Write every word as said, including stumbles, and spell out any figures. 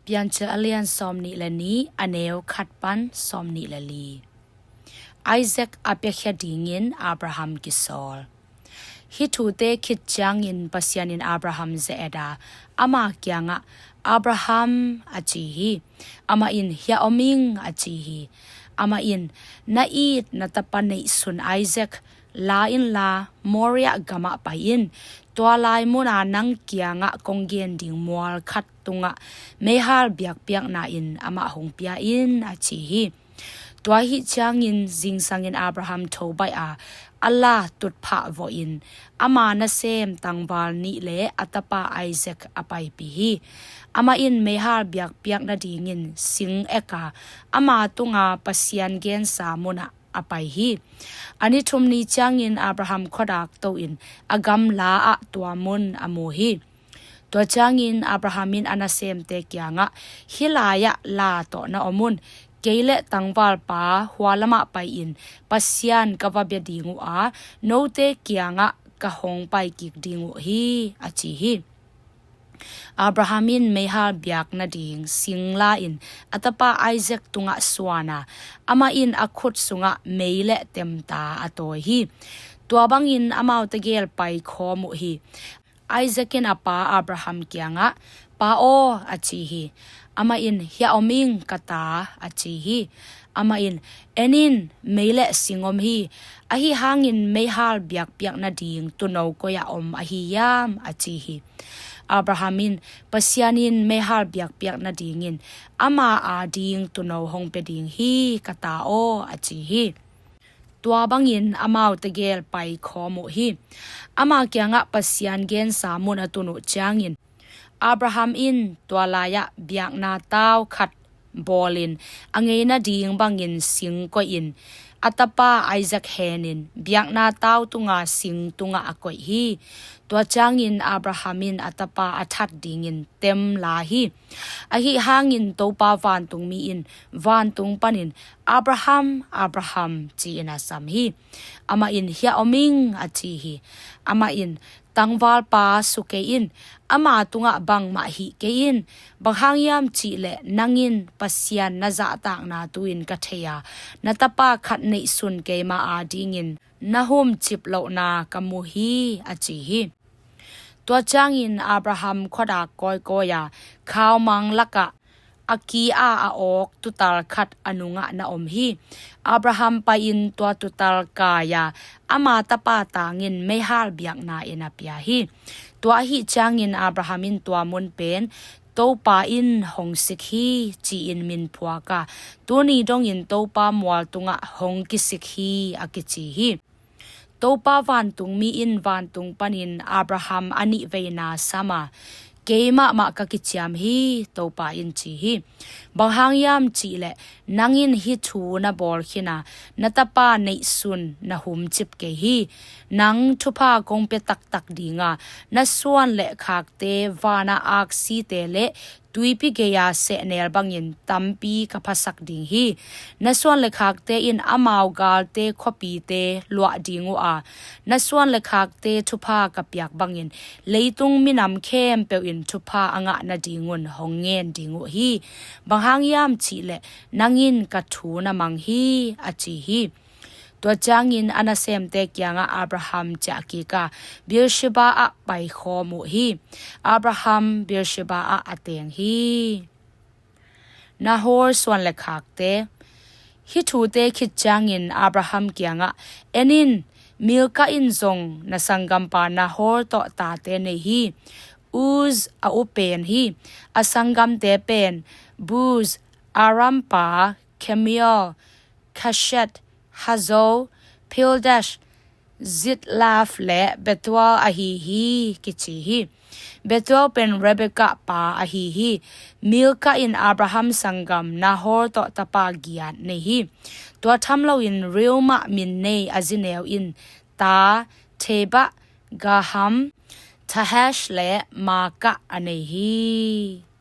Piancil a lian sawm nih le nih, a neu khat pan sawm nih le li. Isaac a piakhia dingin Abraham kisawl. Hih thute khit ciangin Pasian in Abraham ze-et a, ama kiangah, "Abraham," a ci hi. Amah in, "Hiah om ing," a ci hi. Amah in, "Na it na tapa neihsun Isaac la inla, Moriah gamah pai in. Tua lai muna nang kiangah kong gen ding mual khat tungah meihal biakpiakna in amah hong pia in," a ci hi. Tua ahih ciangin zingsangin Abraham tho baih a, a la tutphah vawhin, ama nasem tangval nih le a tapa Isaac a paipih hi. Amah in meihal biakpiak nadingin sing ek a, ama tunga Pasian gensa munah a pai hi. A ni thum ni ciangin Abraham khuadak toin a gamla ah tua mun a mu hi. Tua ciangin Abraham in a nasemte kiangah, "Hih lai-ah la tawh na om un. Kei le tangvalpa hua lamah pai-in Pasian ka va bia ding uh a, note kiangah ka hong pai kik ding uh hi," a ci hi. Abraham in meihal biak nading sing la-in a tapa Isaac tungah suan a, amah in a khut sungah mei le temta a tawi hi. Tua bangin amau tegel pai khawm uh hi. Isaac in a pa Abraham kiangah, "Pa aw," a ci hi. Amah in, "Hiah om ing, ka ta," a ci hi. Amah in, "En in, mei le sing om hi. Ahi hangin meihal biakpiak nading tuuno koi-ah om ahi hiam?" a ci hi. Abraham in, "Pasian in meihal biakpiak nadingin ama ading tuuno hong pia ding hi, ka ta aw," a ci hi. Tua bangin amau tegel pai khawm uh hi. Ama kiangah Pasian gensa mun a tun uh ciangin, Abraham in tua lai-ah biakna tau khat bawlin, a ngeina ding bangin sing koihin, a tapa Isaac henin biakna tau tunga sing tungah a koih hi. Tua ciangin Abraham in a tapa a that dingin tem la hi. Ahi hangin Topa vantungmi in vantung panin, "Abraham, Abraham," ci-in a sam hi. Amah in, "Hiah om ing," a ci hi. Amah in, "Tangvalpa su kei in, ama tungah bangmah hih kei in. Bang hang hiam cihleh nang in Pasian na zahtakna tu-in ka thei a, na tapa khat neihsun keima adingin na humcip lohna ka mu hi," a ci hi. Tua ciangin Abraham khuadak kawikawi a, khaumang lakah a ki-a a awk tutal khat a nungah na om hi. Abraham pai-in tua tutal kai a, ama tapa tangin meihal biakna in a pia hi. Tua ahih ciangin Abraham in tua mun pen, "Topa in hong sik hi," ci-in min phuak a, tuni dongin Topa mual tungah hong kisik hi, a kici hi. Topa vantungmi in vantung panin Abraham a nihveina sam a, "Keimah mah ka kiciam hi," Topa in ci hi. "Bang hang hiam cihleh nang in hih thu na bawl khin a, na tapa neihsun na humcip kei hi. Nang thupha kong pia taktak ding a, na suan le khakte vanah aksite le tuipi gei-a sehnel bangin tampi ka phasak ding hi. Na suan le khakte in amau galte khuapite luah ding uh a, na suan le khakte thupha ka piak bangin leitung minam khempeuh in thupha a ngah nadingun hong ngen ding uh hi. Bang hang hiam cihleh nang in ka thu na mang hi," a ci hi. Tua ciangin a nasemte kiangah Abraham ciah kik a, Beersheba ah paikhawm uh hi. Abraham Beersheba ah a teng hi. Nahor suan le khakte. Hih thute khit ciangin Abraham kiangah, "En in, Milkah in zong na sanggampa Nahor tawh tate nei hi. Uz a u pen hi. A sanggamte pen Buz, Aram pa Kemuel, Keshet, Hazo, Pildash, Ziklag le Bethuel ahi hi," kici hi. Bethuel pen Rebekah pa ahi hi. Milkah in Abraham sanggam Nahor tawh tapa giat nei hi. Tua tham loin Reumah min nei a zi neu in ta Tebah, Gaham, Tahash le Maakah a nei hi.